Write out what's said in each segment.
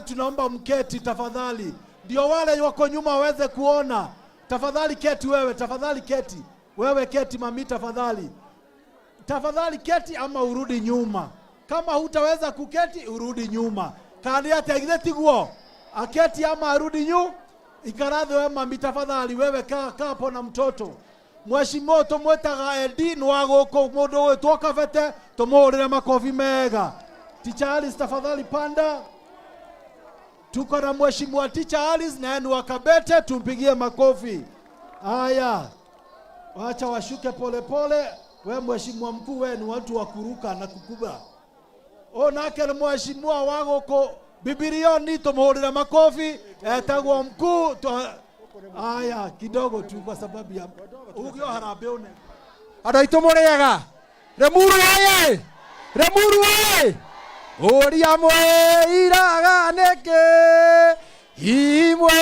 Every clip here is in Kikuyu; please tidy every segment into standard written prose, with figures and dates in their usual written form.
Tunaomba mketi tafadhali, ndio wale wako nyuma waweze kuona. Tafadhali keti wewe, tafadhali keti wewe, keti mami, tafadhali tafadhali keti ama urudi nyuma. Kama hutaweza kuketi urudi nyuma. Kandi atia githĩ tiguo? Aketi ama arudi nyu ikara thĩ we mami tafadhali, wewe kaa kaa hapo na mtoto. Mheshimiwa tumwĩtaga Edi nĩ wa gũkũ mũndũ ũgwĩtwo Kabete, tũmũhũrĩre makobi mega. Teacher Alice tafadhali panda. Tuko na Mheshimiwa Teacher Alice naye ni wa Kabete, tumpigie makofi. Haya, wacha washuke polepole. We mheshimiwa mkuu, we ni watu wa kuruka na kukuba. O nake nĩ mheshimiwa wa gũkũ Bibilioni, tũmũhũrĩre makofi, etagwo mkuu. Haya, kidogo tu kwa sababu ya ugio harambee une. Andå aitå må rä ega Remuru ä Remuru ä å mwä iraga nä kä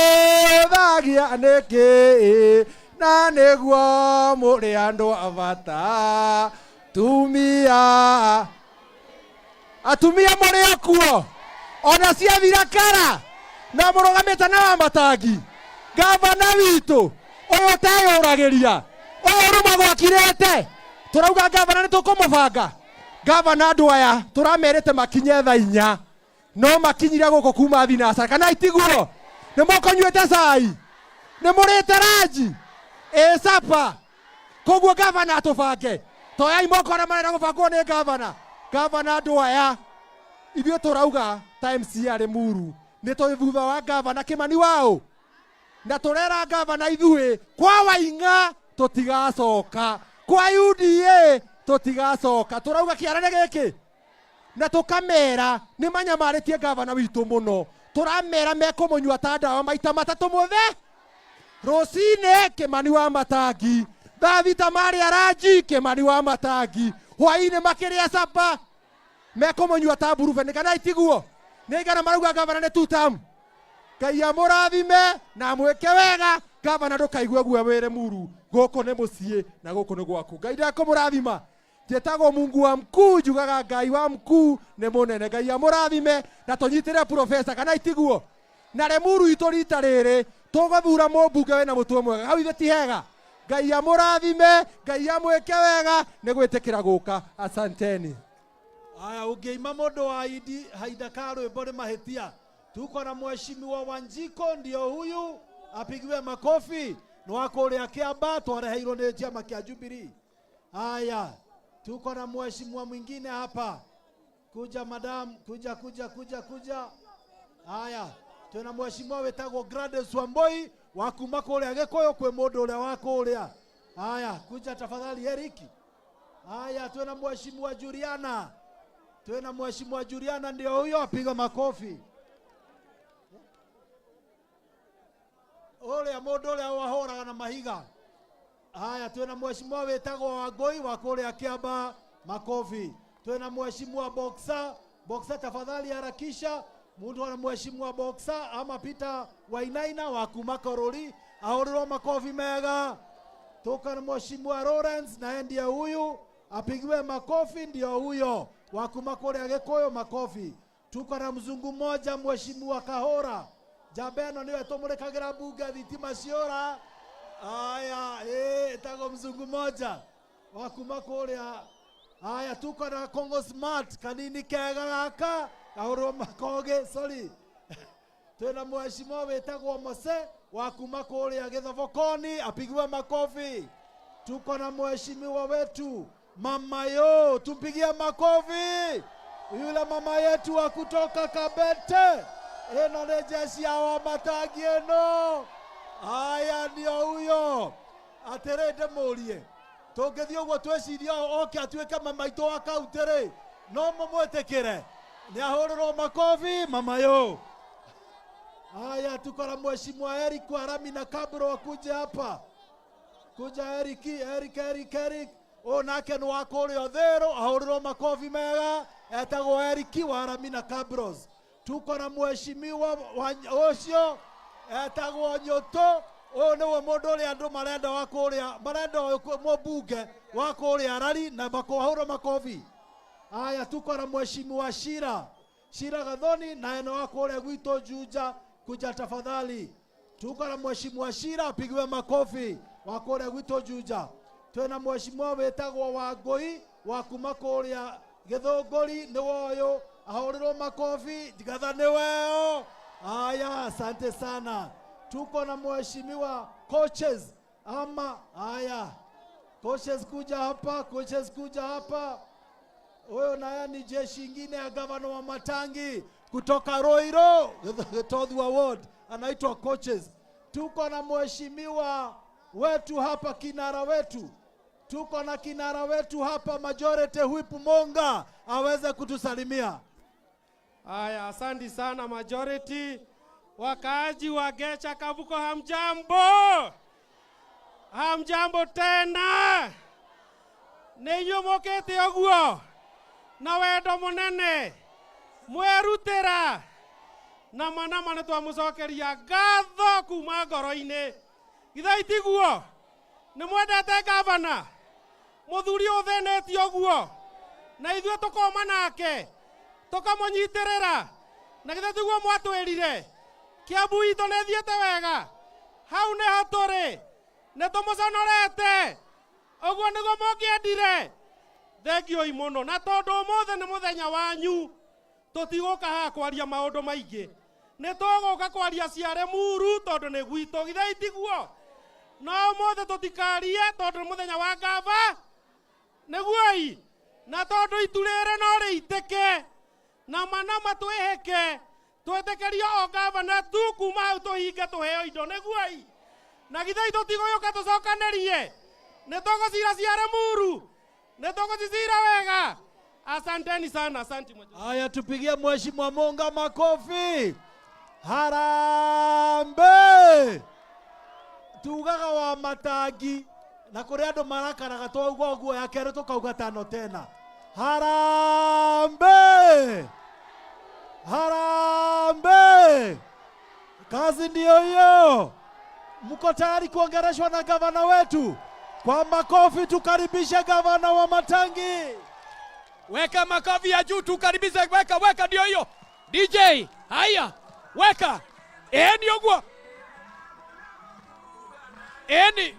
imwäthagia nä kä na nä guo må rä andå a bata tumia atumia må rä o kuo ona ciathira kara na må rå gamä te na wa matangi gavana witå å yå ũteyũragĩria å yå rũmagwo akirĩte tũrauga gavana nĩ tũkũmũbanga gavana andũ aya tũramerĩte makinye thaa 4 no makinyire gũkũ kuma thinacara kana itiguo nĩ mũkũnyuĩte cai nĩ mũrĩte ranji ĩ sapa koguo gavana atũbange toyai moko arĩa marenda gũbangwo nĩ gavana gavana andũ aya ithuĩ tũrauga ta MCA Limuru nĩ tũrĩ thutha wa gavana Kimani wao na tũrera gavana ithuĩ kwa Waing'a tũtigacoka kwa UDA tũtigacoka tũrauga kĩarane gĩkĩ na tũkamera nĩ manyamarĩtie gavana witũ mũno tũramera mekũmũnyua ta ndawa maita matatũ mũthe rũcinĩ Kimani wa Matangi thaa 6 marĩa ranji Kimani wa Matangi hwainĩ makĩrĩa sapa mekũmũnyua ta Brufen kana itiguo nĩ igana marauga gavana nĩ two term Ngai amũrathime na amwĩke wega gavana ndũkaigue guo wĩ Limuru gũkũ nĩ mũciĩ na gũkũ nĩ gwaku Ngai ndekũmũrathima njĩtagwo Mungu wa mkuu njugaga Ngai wa mkuu nĩ mũnene Ngai amũrathime na tũnyitĩre profesa kana itiguo na Limuru itũ rita rĩrĩ tũgũthura mũmbunge wĩna mũtwe mwega hau ithe ti hega Ngai amũrathime Ngai amwĩke wega nĩ gwĩtĩkĩra gũka asanteni. Haya, ũngĩima mũndũ wa Idi haida ka rwĩmbo nĩ mahĩtia. Tuko na mheshimiwa Wanjiko, ndio huyu, apigiwe makofi. Nĩ wa kũrĩa Kĩamba, twareheirwo nĩ chama kĩa Jubilee. Haya, tuko na mheshimiwa mwingine hapa. Kuja madam, kuja kuja kuja kuja. Haya, twina mheshimiwa wĩtagwo Gladys Wamboi wa kuma kũrĩa Gĩkũyũ kwĩ mũndũ ũrĩa wa kũrĩa. Haya, kuja tafadhali Eric. Haya, twina mheshimiwa Juliana. Twina mheshimiwa Juliana ndio huyo, apiga makofi. Ũrĩa mũndũ ũrĩa wahũraga na mahiga. Haya, twina mheshimiwa wĩtagwo Wangũi wa kũrĩa Kĩamba, makofi. Twina mheshimiwa Boxer, Boxer tafadhali harakisha. Mundu ana mheshimiwa Boxer ama Peter Wainaina wa kuma Karuri, ahũrĩrwo makofi mega. Tuko na mheshimiwa Lawrence naye ndiye huyu, apigiwe makofi, ndio huyo wa kuma kũrĩa Gĩkũyũ, makofi. Tuko na mzungu mmoja mheshimiwa Kahora Jabeno niwe tũmũrĩkagĩra bunge thitima ciora. Aya, ĩtagwo mzungu mmoja wa kuma kũrĩa. Aya, tuko na Congo Smart kanini kega gaka kahũrwo makoge, sorry. Twina mheshimiwa wĩtagwo Mose wa kuma kũrĩa Gĩthobokoni, apigiwe makofi. Tuko na mheshimiwa wetu Mama Yo, tumpigie makofi. Yule mama yetu wa kutoka Kabete, ĩno nĩ jeshi ya Wamatangi ĩno. Aya, ndio huyo. Atĩrĩ, ndĩmũrie tũngĩthiĩ ũguo twĩcirie oke atuĩke mama itũ wa kaunti rĩ, no mũmwĩtĩkĩre? Nĩ ahũrĩrwo makofi Mama Yo. Haya, tuko na mheshimiwa Eric Warami na Kabro akuje hapa. Kuja Eric, Eric, Eric, Eric. O nake nĩ wa kũrĩa Ũthĩrũ, ahũrĩrwo makofi mega. Etagwo Eric Warami na Kabros. Tuko na mheshimiwa ũcio etagwo Nyũtũ. Ũyũ nĩwe mũndũ ũrĩa andũ marenda wa kũrĩa, marenda ũyũ mũmbunge wa kũrĩa Rari na makahũrwo makofi. Haya, tuko na mheshimiwa Shira. Shira Gathoni na eno wa kũrĩa gwitũ Juja, kuja tafadhali. Tuko na mheshimiwa Shira, apigiwe makofi, wa kũrĩa gwitũ Juja. Twĩna mheshimiwa wĩtagwo Wangũi wa kuma kũrĩa Gĩthũngũri, nĩ woyũ, ahũrĩrwo makofi. Ngatha nĩ weo. Haya, asante sana. Tuko na mheshimiwa coaches ama, haya, coaches kuja hapa, coaches kuja hapa. Huyo naye ni jeshi ingine ya gavana wa Matangi kutoka Roiro, Gitothua Ward, anaitwa coaches. Tuko na mheshimiwa wetu hapa, kinara wetu, tuko na kinara wetu hapa, Majority Whip Monga, aweze kutusalimia. Haya, asante sana majority. Wakaaji wa Gecha Kabuko, hamjambo? Hamjambo tena? Nĩ inyuĩ mũkĩte ũguo na wendo mũnene mwerutĩra na manama nĩ twamũcokeria ngatho kuma ngoro-inĩ. Githĩ tiguo? Nĩ mwendete gavana mũthuri ũthĩnĩtie ũguo na ithuĩ tũkoma nake tũkamũnyitĩrĩra, na githĩ tiguo mwatwĩrire Kiambu itũ nĩ ĩthiĩte wega? Hau nĩho tũrĩ, nĩ tũmũconorete ũguo nĩguo mũngĩendire. Thengiũi mũno, na tondũ ũmũthĩ nĩ mũthenya wanyu, tũtigũka haha kwaria maũndũ maingĩ, nĩ tũgũka kwaria cia Limuru tondũ nĩ gwitũ, githĩ tiguo? No ũmũthĩ tũtikarie tondũ nĩ mũthenya wa ngava, nĩguoi, na tondũ itu rĩrĩ no rĩitĩke na manama twĩhĩke twĩtĩkĩrio o gavana tu kuma hau tũhinge tũheo indo, nĩguoi? Na githĩ tũtigũyũka tũcokanĩrie, nĩ tũgũcira cia Limuru, nĩ tũgũcicira wega. Asanteni sana, asanti. Haya, tupigie mheshimiwa Monga makofi. Harambee! Tugaga wa Matangi na kũrĩ andũ marakaraga twauga ũguo ya kerĩ tũkauga tano tena. Harambee! Harambee! Kazi ndiyo hiyo. Mko tayari kuongereshwa na gavana wetu? Kwa makofi tukaribishe gavana wa Matangi. Weka makofi ya juu tukaribishe, weka, weka, ndio hiyo. DJ, haya, weka. Ndio guo. Ni.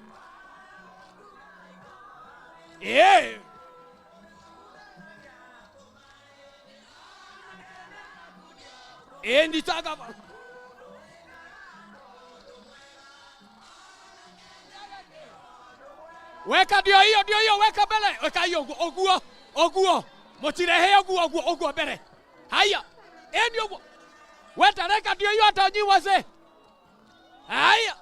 Ni taka. Weka ndio hiyo, ndio hiyo, weka mbele. Weka hiyo oguo, oguo. Mutirehe oguo, oguo, oguo mbele. Haya. Ndio oguo. Weta reka ndio hiyo hata nyinyi wazee. Haya.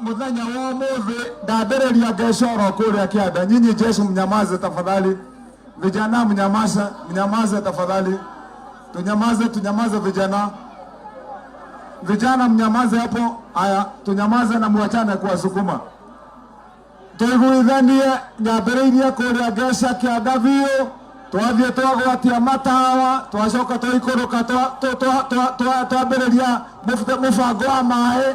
Muthenya wa umuthi ndambĩrĩria ngecoro kũrĩa kĩanda. Nyinyi jesu mnyamaze tafadhali, vijana mnyamaze, mnyamaze tafadhali, tunyamaze, tunyamaze vijana. Vijana mnyamaze hapo. Aya, tunyamaze na muachane kuwasukuma. Tuiguithanie nyambĩrĩirie kũrĩa Ngeca kĩanda biũ, twathiĩ twagwatia matawa, twacoka twaikũrũka, twambĩrĩria mũbango wa maĩ.